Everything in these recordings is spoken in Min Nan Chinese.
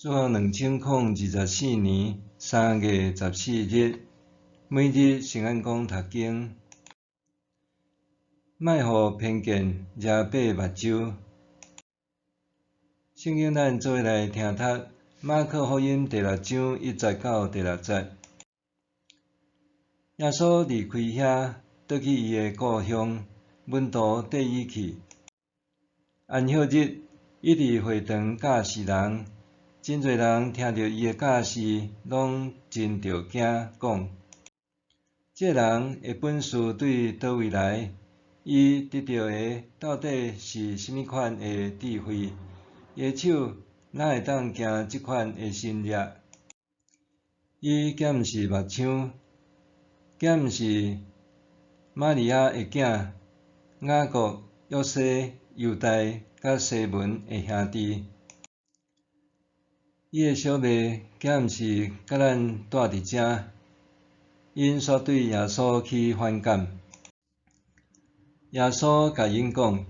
主後2024年3月14日，每日聖安講讀經，莫予偏見遮蔽目睭。聖經咱做伙來聽讀馬可福音第六章一節到第六節。耶穌離開遐，倒去伊的故鄉，門徒綴伊去。安息日，伊佇會堂教示人，真濟人聽著伊的教示，攏真著驚，講：這人的本事對佗位來？伊得著的到底是啥物款的智慧？伊的手哪會當行這款的神蹟？伊敢毋是木匠？敢毋是瑪利亞的囝雅各、約西、猶大佮西門的兄弟？伊的小妹敢毋是佮咱蹛佇遮？𪜶煞對耶穌起反感。耶穌共𪜶講：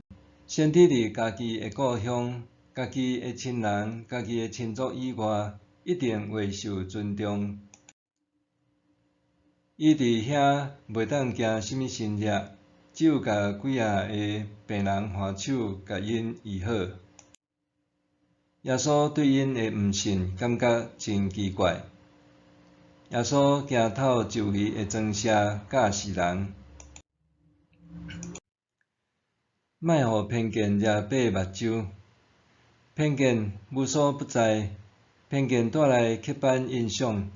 先知佇家己的故鄉、家己的親人、家己的親族以外，一定袂受尊重。伊佇遐袂當行啥物神蹟，只有共幾仔个病人按手，共𪜶醫好。耶穌對𪜶的毋信感覺真奇怪。耶穌行透周圍的莊舍教示人，莫予偏見遮蔽目睭。偏見無所不在，偏見帶來刻板印象，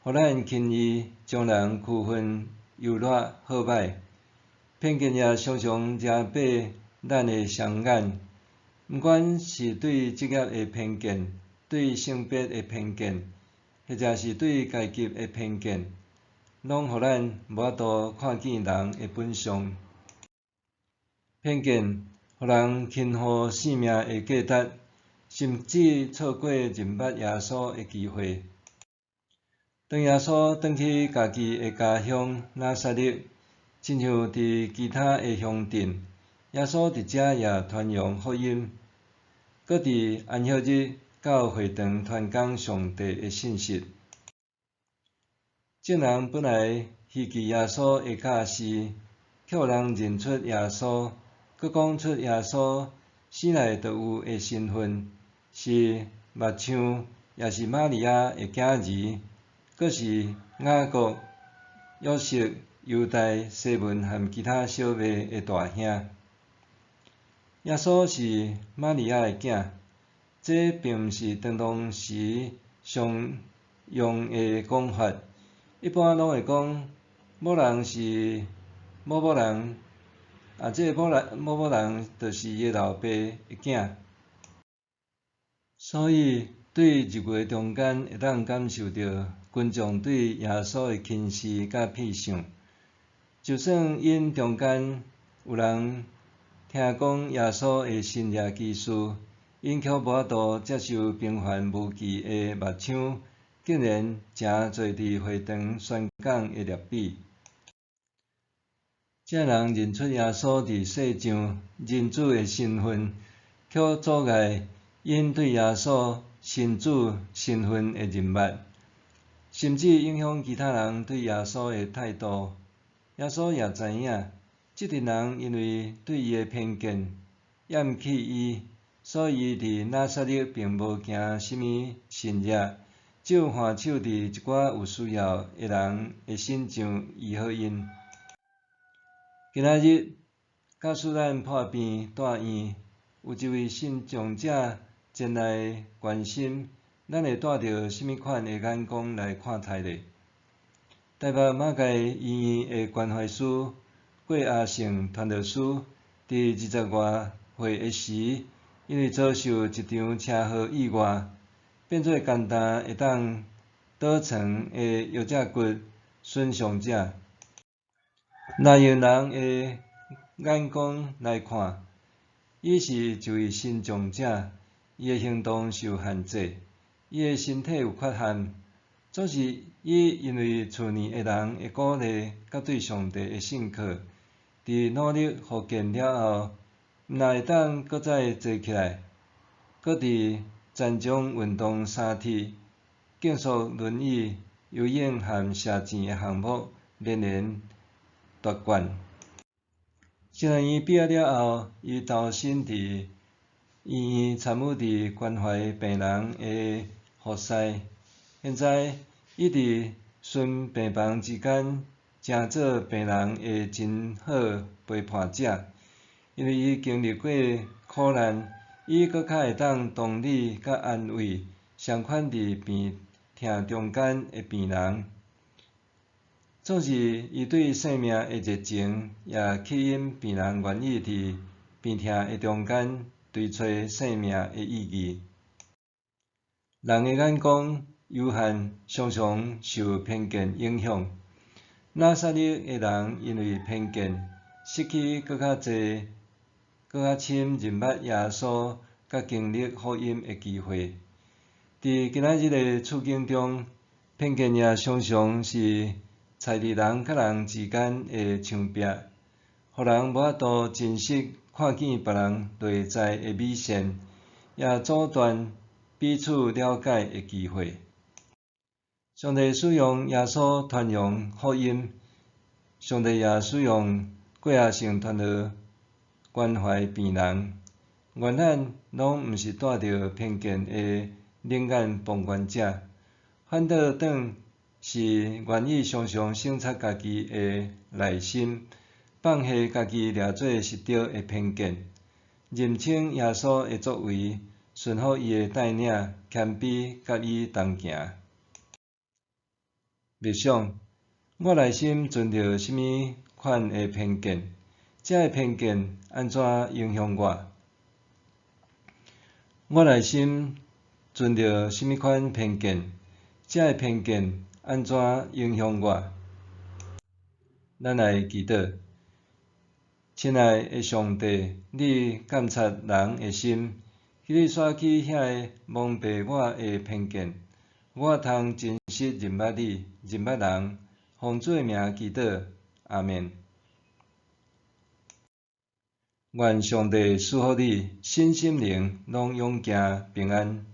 予咱輕易將人區分優劣好歹。偏見也常常遮蔽咱的雙眼，毋管是對職業的偏見、對性別的偏見，或者是對階級的偏見，攏予咱無法度看見人的本相。偏見予人輕忽生命的價值，甚至錯過認捌耶穌的機會。當耶穌轉去家己的家鄉拿撒勒，親像佇其他的鄉鎮，耶穌佇遮也傳揚福音，閣佇安息日到會堂傳講上帝的信息。眾人本來希冀耶穌的教示，卻予人認出耶穌，閣講出耶穌生來就有的身份，是木匠，也是瑪利亞的囝兒，閣是雅各、約瑟、猶大、西門和其他小妹的大兄。耶穌是瑪利亞的囝，這並毋是當時常用的講法。一般攏會講某人是某某人，啊，這個某人某某人就是伊的老爸的囝。所以，對入會中間會當感受著群眾對耶穌的輕視佮鄙視。就算𪜶中間有人聽講耶穌的神蹟奇事，𪜶卻無法度接受平凡無奇的木匠，竟然成做佇會堂宣講的辣彼。這人認出耶穌佇世上人子的身份，卻阻礙𪜶對耶穌神子身份的認捌，甚至影響其他人對耶穌的態度。耶穌也知影，這陣人因為對伊的偏見，厭棄伊，所以伊佇拿撒勒並無行啥物神蹟，只有按手佇一寡有需要的人的身上醫好𪜶。今仔日，假使咱破病蹛院，有一位信眾者前來關心，咱會帶著啥物款的眼光來看待呢？台北馬偕醫院的關懷師郭阿勝傳道師，佇二十外歲的時，因為遭受一場車禍意外，變做簡單會當倒床的腰脊骨損傷者。若用人的眼光來看，伊是一位身障者，伊的行動受限制，伊的身體有缺陷，總是伊因為厝內的人的鼓勵，佮對上帝的信靠，佇努力復健了後，毋但會當閣再坐起來，閣佇残障运动衫铁、竞速轮椅、游泳和射箭的项目连连夺冠。神学院毕业了后，伊投身佇医院参与佇關懷病人的服侍。現在，伊佇巡病房之間，成做病人的真好陪伴者。因為伊經歷過苦難，伊閣較會當同理佮安慰相款佇病痛中間的病人。總是伊對生命的熱情，也吸引病人願意佇病痛的中間追揣生命的意義。人的眼光有限，常常受偏見影響。拿撒勒的人因為偏見，失去閣較濟、閣較深認捌耶穌佮經歷福音的機會。佇今仔日的處境中，偏見也常常是徛佇人佮人之間的牆壁，予人無法度真實看見別人內在的美善，也阻斷彼此了解的機會。上帝使用耶穌傳揚福音，上帝也使用郭阿成傳道關懷病人。願咱攏毋是帶著偏見的冷眼旁觀者，反倒轉是願意常常省察家己的內心，放下家己掠做是對的偏見，認清耶穌的作為，順服伊的帶領，謙卑佮伊同行。默想，我內心存著啥物款的偏見？這个偏見按怎影響我？我內心存著啥物款偏見？這个偏見按怎影響我？咱來祈禱。親愛的上帝，你監察人的心，求你徙去遐个蒙蔽我的偏見，我通真實認捌你，認捌人。奉主的名祈禱，阿們。願上帝賜福你，身心靈攏勇健平安。